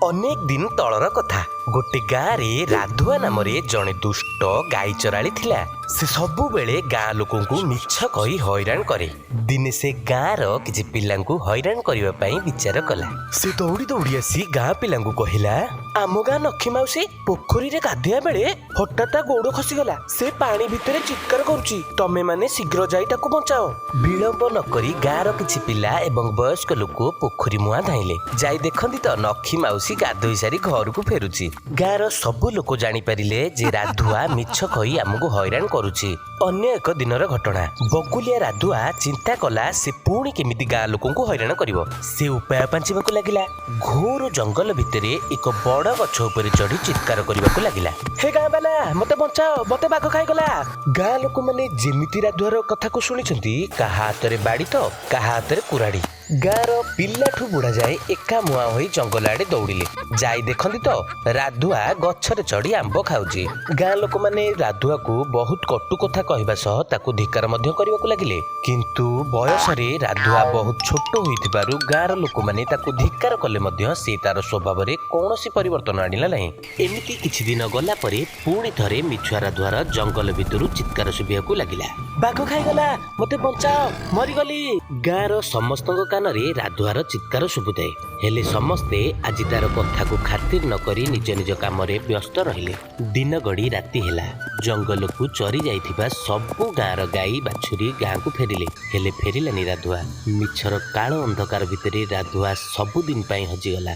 ଅନେକ ଦିନ ତଳର କଥା, ଗୋଟେ ଗାଁରେ ରାଧୁଆ ନାମରେ ଜଣେ ଦୁଷ୍ଟ ଗାଈ ଚରାଳି ଥିଲା। ସେ ସବୁବେଳେ ଗାଁ ଲୋକଙ୍କୁ ମିଛ କହି ହଇରାଣ କରେ। ଦିନେ ସେ ଗାଁର କିଛି ପିଲାଙ୍କୁ ହଇରାଣ କରିବା ପାଇଁ ବିଚାର କଲା। ସେ ଦୌଡ଼ି ଦୌଡ଼ି ଆସି ଗାଁ ପିଲାଙ୍କୁ କହିଲା, ଆମ ଗାଁ ଲକ୍ଷ୍ମୀ ମାଉସୀ ପୋଖରୀରେ ଗାଧୋଇବା ବେଳେ ହଠାତ୍ ତା ଗୋଡ଼ ଖସିଗଲା। ସେ ପାଣି ଭିତରେ ଚିତ୍କାର କରୁଛି। ତମେ ମାନେ ଶୀଘ୍ର ଯାଇ ତାକୁ ବଞ୍ଚାଅ। ବିଳମ୍ବ ନ କରି ଗାଁର କିଛି ପିଲା ଏବଂ ବୟସ୍କ ଲୋକ ପୋଖରୀ ମୁହାଁ ଧାଇଁଲେ। ଯାଇ ଦେଖନ୍ତି ତ ନଖୀ ମାଉସୀ ଗାଧୋଇ ସାରି ଘରକୁ ଫେରୁଛି। ଗାଁର ସବୁ ଲୋକ ଜାଣିପାରିଲେ ଯେ ରାଧୁଆ ମିଛ କହି ଆମକୁ ହଇରାଣ କରୁଛି। ଅନ୍ୟ ଏକ ଦିନର ଘଟଣା। ବଗୁଲିଆ ରାଧୁଆ ଚିନ୍ତା କଲା, ସେ ପୁଣି କେମିତି ଗାଁ ଲୋକଙ୍କୁ ହଇରାଣ କରିବ। ସେ ଉପାୟ ପାଞ୍ଚିବାକୁ ଲାଗିଲା। ଘୋର ଜଙ୍ଗଲ ଭିତରେ ଏକ ବଡ଼ ଗଛ ଉପରେ ଚଢି ଚିତ୍କାର କରିବାକୁ ଲାଗିଲା, ହେ ଗାଁ ବାଲା, ମତେ ବଞ୍ଚାଅ, ମତେ ବାଘ ଖାଇଗଲା। ଗାଁ ଲୋକମାନେ ଯେମିତି ରାଧୁଆର କଥାକୁ ଶୁଣିଛନ୍ତି, କାହା ହାତରେ ବାଡ଼ି ତ କାହା ହାତରେ କୁରାଢ଼ୀ। ଗାଁର ପିଲାଠୁ ବୁଢ଼ା ଯାଏ ଏକା ମୁହାଁ ହୋଇ ଜଙ୍ଗଲ ଆଡ଼େ ଦୌଡ଼ିଲେ। ଯାଇ ଦେଖନ୍ତି ତ ରାଧୁଆ ଗଛରେ ଚଢି ଆମ୍ବ ଖାଉଛି। ଗାଁ ଲୋକମାନେ ରାଧୁଆକୁ ବହୁତ କଟୁ କଥା କହିବା ସହ ତାକୁ ଧିକାର ମଧ୍ୟ କରିବାକୁ ଲାଗିଲେ। କିନ୍ତୁ ବୟସରେ ରାଧୁଆ ବହୁତ ଛୋଟ ହୋଇଥିବାରୁ ଗାଁର ଲୋକମାନେ ତାକୁ ଧିକାର କଲେ ମଧ୍ୟ ସେ ତାର ସ୍ୱଭାବରେ କୌଣସି ପରିବର୍ତ୍ତନ ଆଣିଲା ନାହିଁ। ଏମିତି କିଛି ଦିନ ଗଲା ପରେ ପୁଣି ଥରେ ମିଛୁଆ ରାଧୁଆର ଜଙ୍ଗଲ ଭିତରୁ ଚିତ୍କାର ଶୁଭିବାକୁ ଲାଗିଲା, ବାଘ ଖାଇଗଲା, ମତେ ବଞ୍ଚାଅ, ମରିଗଲି। ଗାଁର ସମସ୍ତଙ୍କ କାନରେ ରାଧୁଆର ଚିତ୍କାର ଶୁଭୁଥାଏ। ହେଲେ ସମସ୍ତେ ଆଜି ତାର କଥାକୁ ଖାତିର ନ କରି ନିଜ ନିଜ କାମରେ ବ୍ୟସ୍ତ ରହିଲେ। ଦିନ ଗଡ଼ି ରାତି ହେଲା। ଜଙ୍ଗଲକୁ ଚରି ଯାଇଥିବା ସବୁ ଗାଁର ଗାଈ ବାଛୁରୀ ଗାଁକୁ ଫେରିଲେ। ହେଲେ ଫେରିଲାନି ରାଧୁଆ। ମିଛର କାଳ ଅନ୍ଧକାର ଭିତରେ ରାଧୁଆ ସବୁଦିନ ପାଇଁ ହଜିଗଲା।